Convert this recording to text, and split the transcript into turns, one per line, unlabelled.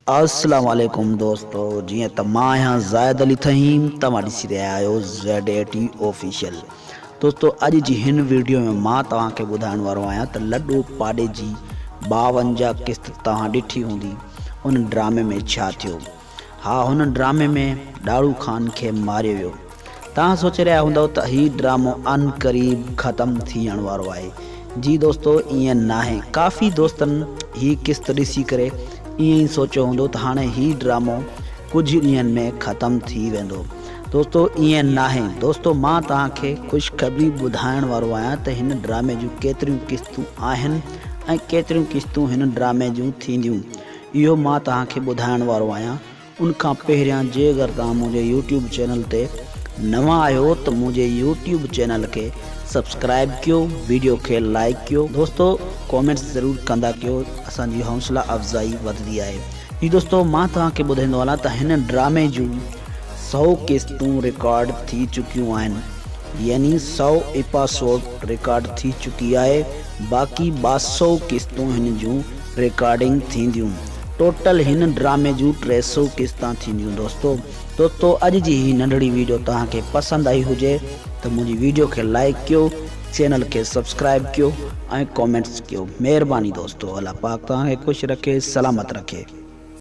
السلام عليڪم دوستو جيئن ته مان آهيان زاهد علي ٿهيم توهان ڏسي رهيا آهيو زيڊ اي ٽي آفيشل دوستو اڄ جي هن ويڊيو ۾ مان توهان کي ٻڌائڻ وارو آهيان ته لڏو پاڏي جي 52 قسط توهان ڏٺي هوندي ان ڊرامي ۾ ڇا ٿيو ها هن ڊرامي ۾ ڏاڙهو خان کي ماريو ويو. توهان سوچي رهيا هوندؤ ته هي ڊرامو عنقريب ختم ٿيڻ وارو آهي. جي دوستو ائين ناهي. ڪافي دوستن هي قسط ڏسي ڪري ائين ئي سوچيو هوندو ته هاڻي هي ڊرامو ڪجهه ڏينهن ۾ ختم ٿي ويندو. دوستو ائين ناهي. دوستو مان توهان کي خوشخبري ٻڌائڻ وارو آهيان ته هن ڊرامي جون ڪيتريون قسطون آهن ۽ ڪيتريون قسطون هن ڊرامي جون ٿينديون. اهو مان توهان کي ٻڌائڻ وارو آهيان ان کان پهريان جي اگر توهان منهنجي يوٽيوب چينل تي نوان آهيو ته منهنجي يوٽيوب چينل کي سبسڪرائب ڪيو ويڊيو کي لائيڪ ڪيو دوستو ڪومينٽس ضرور ڪندا ڪيو اسان جي حوصلا افزائي وڌندي آهي جي دوستو مان توهان کي ٻڌائيندو هلان ته هن ڊرامي جون سئو قسطون رڪارڊ ٿي چڪيون آهن يعني سئو ايپاسوڊ رڪارڊ ٿي چڪي آهي باقي 200 قسطون هن جون رڪارڊنگ ٿينديون ٽوٽل هن ڊرامي جون 300 قسطان ٿينديون دوستو دوستو اڄ جي هي ننڍڙي ويڊيو توهان کي پسند آئي هجي ته منهنجي ويڊيو کي لائيڪ ڪيو چينل کي سبسڪرائيب ڪيو ۽ ڪامينٽس ڪيو مهرباني دوستو الله پاڪ توهان کي خوش رکي سلامت رکي.